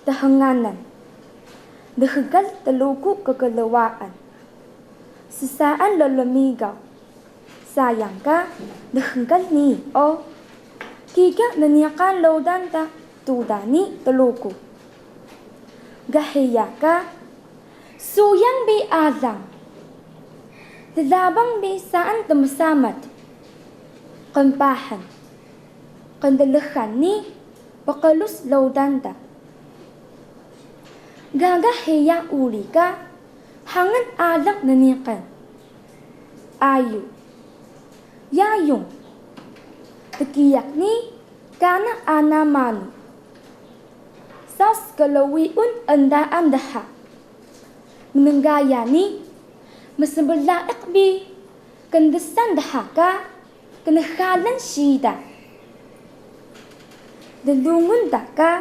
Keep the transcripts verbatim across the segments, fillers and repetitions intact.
Thnganan, dxgal Truku kklwaan, ssaan lmigaw. Sayang ka dxgal nii o kika nniqan rudan ta tuda ni Truku. Ga hiya ka suyang bi alang, llabang bi saan tmsamat, qmpahan, qndlxan ni pqlus rudan ta. Gaga hiya uri ka hangan alang nniqan. Ayu, yayung, dgiyaq ni kana ana manu. Saw sklwiun endaan dha. Mnegaya ni msblaiq bi kndsan dha ka knxalan siida. Ddungun ta ka.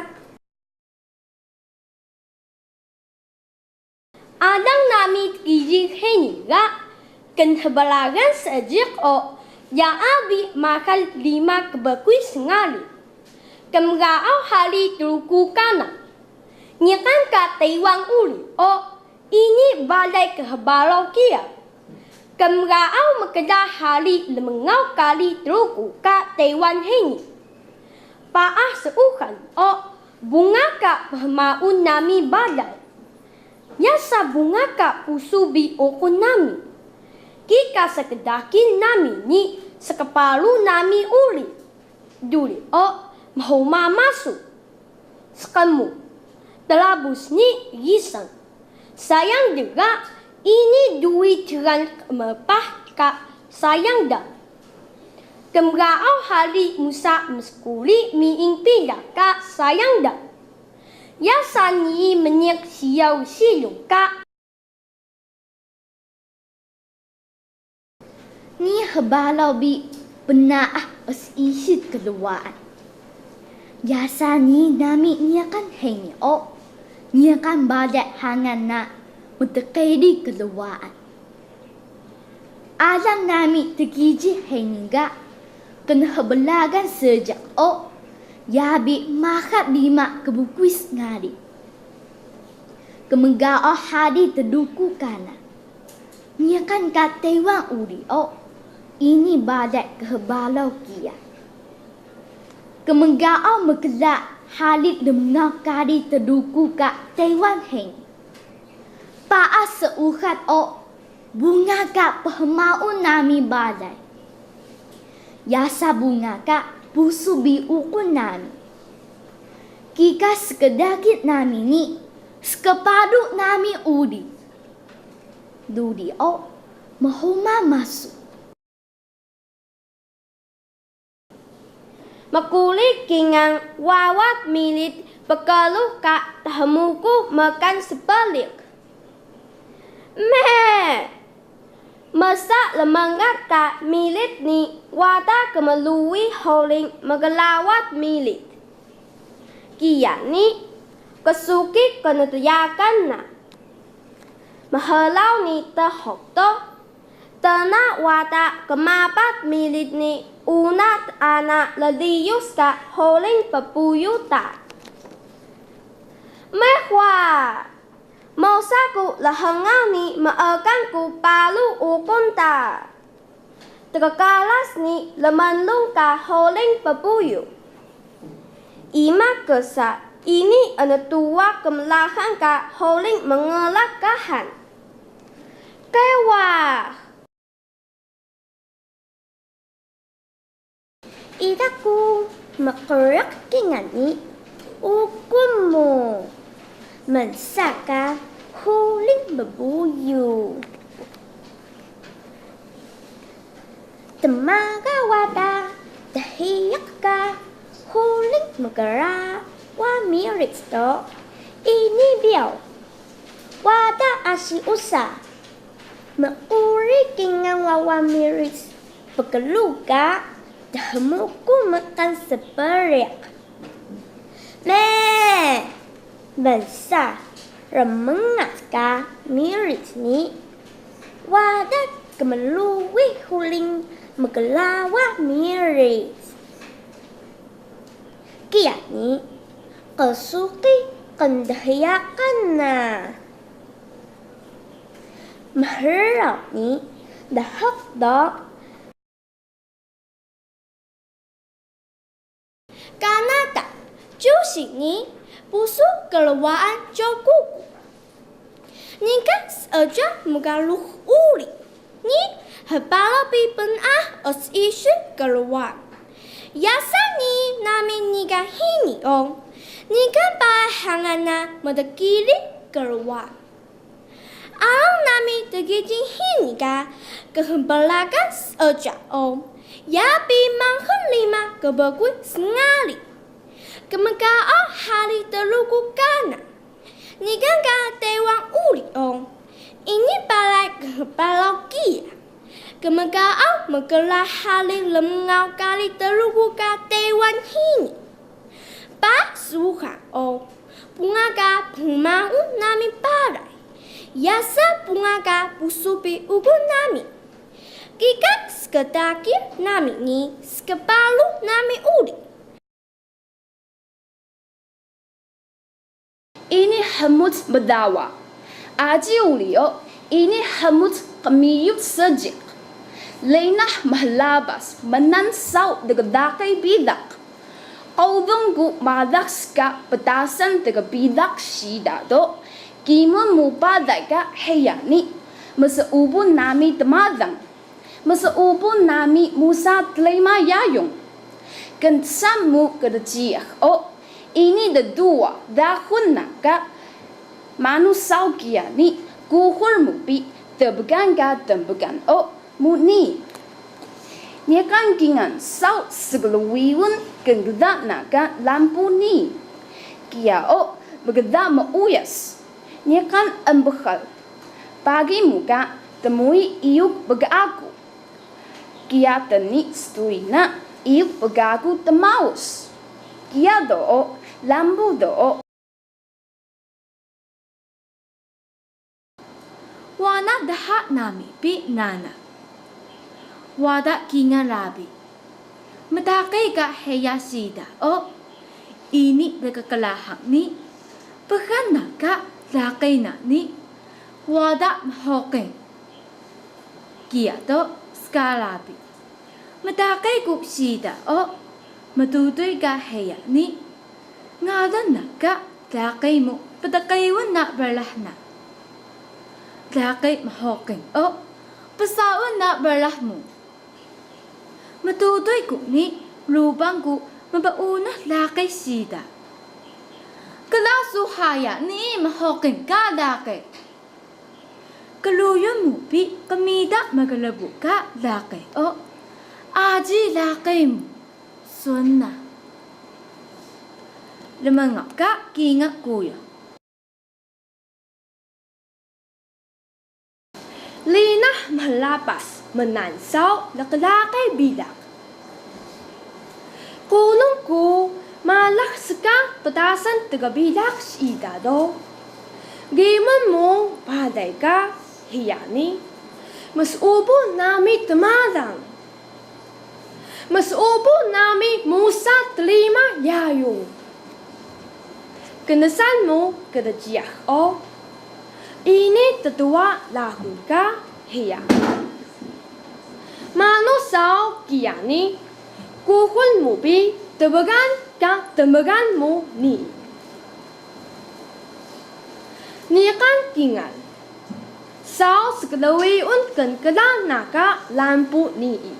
Alang nami tgiji hini ga knhbragan seejiq o yaa bi maxal rima kbkuy sngari. Kmgaaw hari Truku kana. Niqan ka Taiwan uri o ini balay khbaraw kiya. Kmgaaw mkla hari rmngaw kari Truku ka Taiwan hini. Paah seuxal o bunga ka phmaun nami balay. Yasa bunga ka pusu bi uqun nami. Kika skdakil nami ni skparu nami uri. Duri o mhuma masu. Sqmu, trabus ni gisang. Sayang dga ini dui tgan qmpah ka sayang da. Kmgaaw hari musa mskuri miing pila ka sayang da. Yasa nii mniq siyaw silung ka. Ni hbaraw bi pnaah esisit klwaan. Yasa nii nami niqan hini o niqan balay hangan na mtqiri klwaan. Alang nami tgiji hini ga knhbragan seejiq o yaa bi maxal rima kbkuy sngari. Kmgaaw hari Truku kana. Niqan ka Taiwan uri o ini balay khbaraw kiya. Kmgaaw mkla hari rmngaw kari Truku ka Taiwan hini. Paah seuxal o bunga ka phmaun nami balay. Yasa bunga ka pusu bi uqun nami. Kika skdakil nami ni skparu nami uri. Duri o mhuma masu. Mquri kingal wada mirit pklug ka thmuku mkan spriq. Mee! Msa rmngat ka mirit ni wada kmluwi huling mklawat mirit. Kiya ni ksuki kntyakan na. Mhlaw ni dhuq do, tna wada kmapat mirit ni ungat ana lliyus ka huling ppuyu ta. Mehwa! Mosa ku rhngaw ni meekan ku paru uqun ta. Tgkaras ni lmnglung ka huling ppuyu. Ima ksa ini ntuwa kmlahang ka huling mnglak ka han? Qewah! Ida ku mqraq kingal ni uqun mu. Msa ka huling bbuyu. Tmaga wada dhiyaq ka huling mkla wa mirit do ini biyaw. Wada asi usa. Mquri kingal wawa mirit pklug ka dhmuku mkan spriq. Mee! Msa rmngat ka mirit ni wada kmluwi huling mklawa mirit. Kiya ni qsuqi Qndhiyaqan na. Mhraw ni dhaq do Kanada, cusi ni pusu klwaan Ckuku. Niqan seejiq mgalux uri ni hbaraw bi pnaah esisil klwaan. Yasa ni nami niqan hini o, niqan paah hangan na mdkili klwaan. Alang nami dgijing hini ka khnbragan seejiq o, ya bi mangal rima kbkuy sngari. Kmgaaw hari Truku kana. Niqan ka Taiwan uri o, ini balay khnbraw kiya. Kmgaaw mkla hari rmngaw kari Truku ka Taiwan hini. Paah suxan o, bunga ka phmaun nami balay. Yasa bunga ka pusu bi uqun nami. Kika skdakil nami ni skbalu nami uri. Ini hmut mdawa. Aji uri o, ini hmut qmiyut seejiq. Lenah mhlabas mnan saw dqdaqi bilaq. Qudung ku malax ka ptasan dqbilaq siida do, kimun mu balay ka hiya ni, mseubu nami tmalang. Mseupu nami musa trima yayung. Kndsan mu kdjiyax o, ini dduwa dahun na ka manu saw kiya ni kuxul mu bi tbgan ka tnbgan o mu nii. Niqan kingal saw sklwiun kngda na ka lampu nii. Kiya o mkla meuyas. Niqan embxal. Pagi mu ka tmuwi iyuk bgagu. Kiya tni stuwi na iyuk bgagu tmaus. Kiya do o, lambu do o. Wana dha nami bi nana. Wada kingal rabi. Mtaqi ka hiya siida o, ini dkklahang ni, pxan na ka laqi na ni, wada mhuqil. Kiya do skala bi. Mtaqi ku siida o, mtutuy ka hiya ni, ngalan na ka laqi mu ptqiyun na brah na. Laqi mhuqil o, psaun na brah mu. Mtutuy ku ni lubang ku mbeunah laqi siida. Kla su haya nii mhuqil ka laqi. Kluyun mu bi qmita mklbu ka laqi o, aji laqi mu, sun na. Rmngaw ka kingal kuyuh. Linah mhlapas mnan saw lqlaqi bilaq. Qulung ku malax ska ptasan tgbilaq siida do, gimun mu balay ka hiya ni, mseupu nami tmalang. Mseupu nami musa trima yayung. Kndsan mu kdjiyax o, ini tduwa lahun ka hiya. Manu saw kiya ni, kuxul mu bi tbgan ka tnbgan mu nii. Niqan kingal, saw sklwiun knkla na ka lampu nii.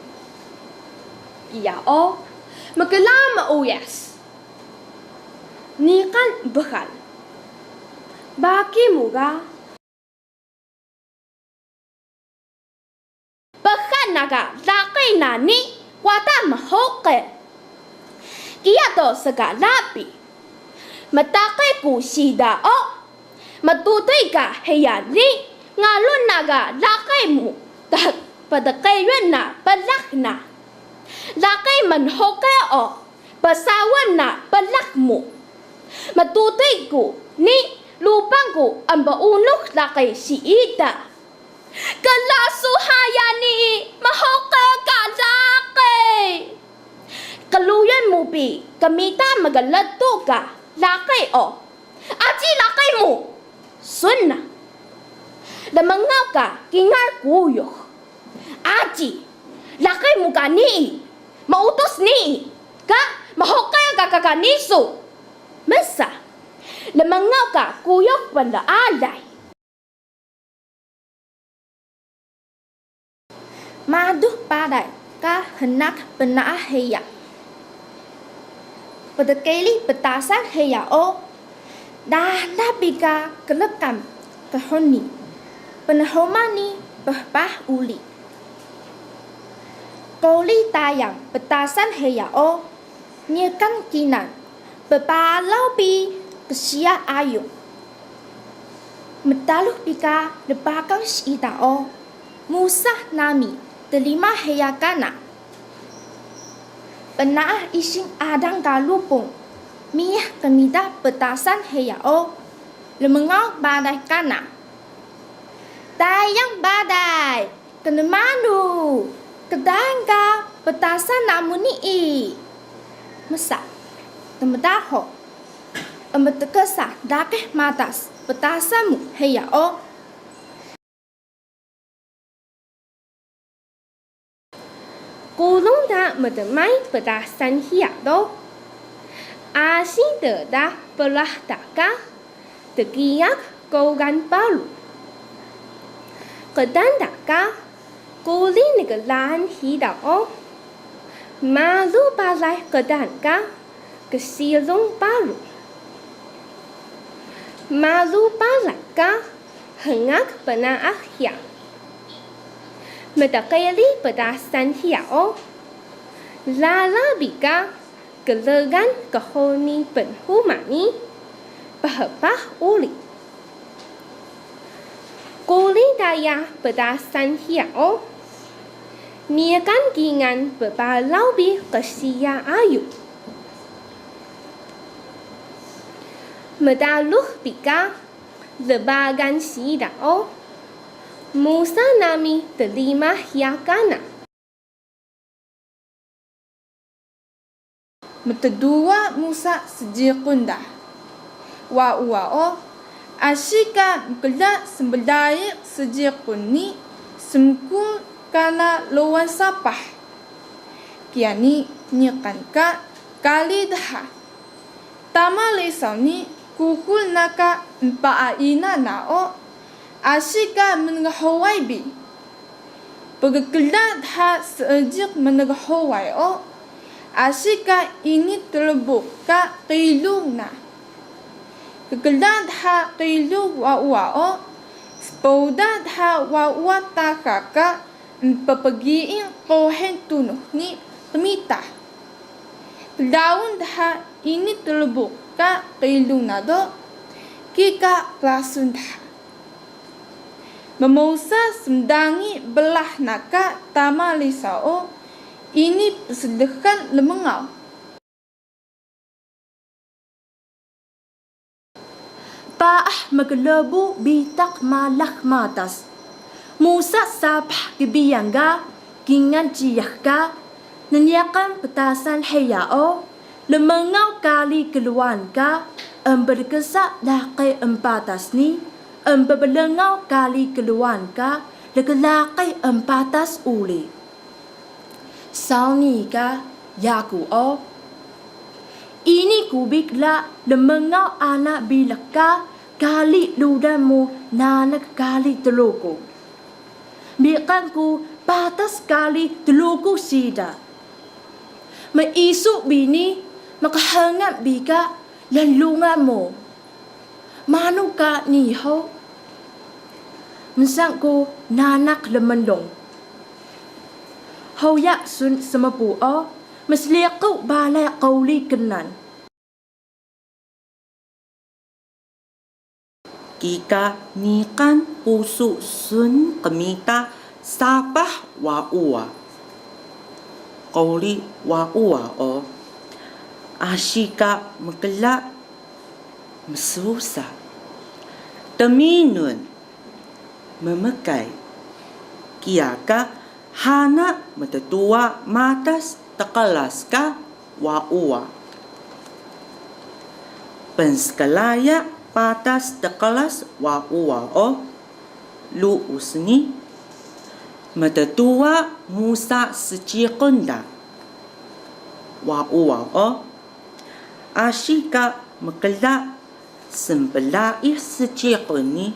Kiya o, mkla meuyas. Niqan bxal. Baki mu ga Pxan na ka laqi na ni wada mhuqil. Kiya do skala bi. Mtaqi ku siida o, mtutuy ka hiya ni ngalun na ka laqi mu, ptqiyun na brah na. Laqi mnhuqil o, psaun na brah mu. Mtutuy ku ni lubang ku embeunux laqi siida. Kla su haya nii mhuqil ka laqi. Kluyun mu bi qmita mgletu ka laqi o, aji Laqi mu! Sun na. Rmngaw ka kingal kuyuh. Aji, laqi mu ka nii, meutus nii, ka mhuqil ka kaka nii su. Mesa, rmngaw ka kuyuh pnlealay. Malu balay ka hnac pnaah hiya. Pdkeli ptasan hiya o, dada bi ka klkan qhuni, pnhuma ni phpah uri. Quri Tayal ptasan hiya o, niqan kingal pbaraw bi qsiya ayug. Mtalux bi ka rbagan siida o, musa nami trima hiya kana. Pnaah ising alang ka lupung, miyah qmita ptasan hiya o, rmngaw balay kana. Tayal balay! Knmalu, qtaan ka ptasan namu nii. Mesa, tmdahu, emtksa laqi matas ptasan mu hiya o. Qulung ta mtmay ptasan hiya do. Asi tda brah ta ka tgiyaq kogan paru. Qtaan ta ka quri nklaan hidaw o. Malu balay qtaan ka ksilung paru. Malu balay ka hngak pnaah hiya. Mtqiri ptasan hiya o. Lala bi ka klgan qhuni pnhuma ni phpah uri. Quri Tayal ptasan hiya o, niqan kingal pbaraw bi qsiya ayug. Mtalux bi ka rbagan siida o, musa nami trima hiya kana. Mtduwa musa sjiqun da. Wauwa o, asi ka mkla smblayiq sjiqun ni smkul kana ruwan sapah. Kiya ni niqan ka kari dha. Tama Risaw ni kuxul na ka empaa ina na o, asi ka mnhway bi. Pgkla dha seejiq mnhway o, asi ka ini Trbuq ka qilug na. Kkla dha qilug wauwa o, spowda dha wauwa taxa ka mppgiing qheng tunux ni qmita. Klaun dha ini Trbuq ka qilug na do, kika klasun dha. Mmosa smdangi brah na ka Tama Risaw o, ini psdxan rmngaw. Paah mklbu bitaq malax matas. Musa sapah kbiyan ga kingal jiyax ka nniqan ptasan hiya o, rmngaw kari klwaan ka emprksa laqi empatas ni, empblngaw kari klwaan ka lqlaqi empatas uri. Saw nii ka yaku o. Ini ku bi kla rmngaw ana bilaq ka kari rudan mu nanak kari Truku. Biqan ku patas kari Truku siida. Meisu bi ni mqhngam bi ka lnlungan mu. Manu ka nii hug? Msang ku nanak lmlung. Huya sun smbu o, msliqu balay quri knan. Kika niqan pusu sun qmita sapah wauwa, quri wauwa o, asi ka mkla msusa, tminun, mmkay, kiya ka hana mtduwa matas tqras ka wauwa. Pnsklaya patas tqras Wauwal o, luus ni mtduwa musa sjiqun da. Wauwal o, asi ka mkla smplaih sjiqun ni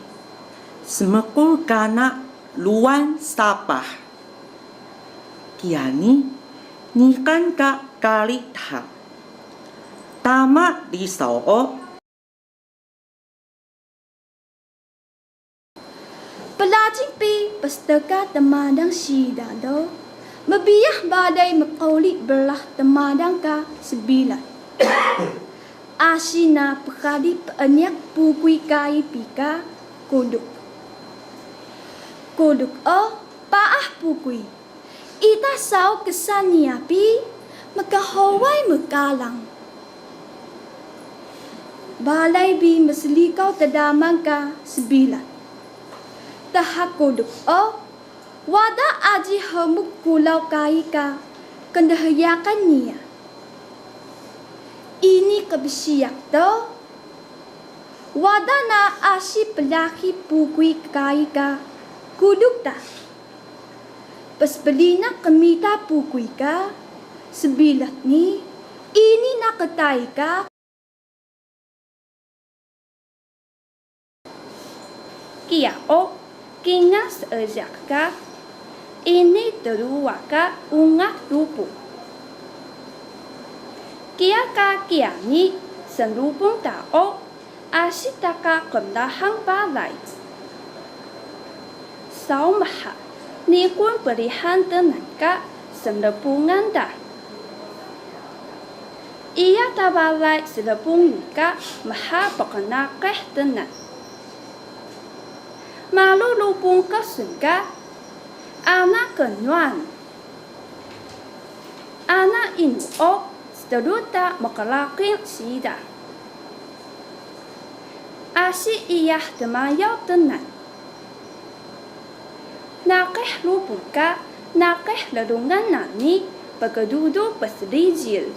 smqul kana ruwan sapah. Kiya ni niqan ka kari dha. Tama risaw o. Plajing bi psdka tmadang siida do, mbiyah balay mquri brah tmadang ka sbilat. Asi na pkadi peniq pukuy kai bi ka kuduk. Kuduk o paah pukuy. Ita saw ksa niya bi mkhway mkalang. Balay bi mslikaw tdaman ka sbilat. Dha kuduk o, wada aji hmuk kulaw kai ka kndhyaqan niya. Ini qbsiyaq do, wada na asi plahi pukuy kai ka kuduk da. Psblinaq qmita pukuy ka sbilat ni, ini na qtai ka. Kiya o, kingal seejiq ka, ini tduwa ka ungat lupung. Kiya ka kiya ni, slupung ta o, asi ta ka qmlahang balay. Saw mha niqun prihan tnan ka slpungan da. Iya ta balay slpung ni ka mha pqnaqih tnan. Malu lupung ksun ka ana knuwan. Ana inu o stru ta mqraqil siida. Asi iyah tmayaw tnan. Naqih lupung ka naqih lnglungan nami pkdudu psrijil.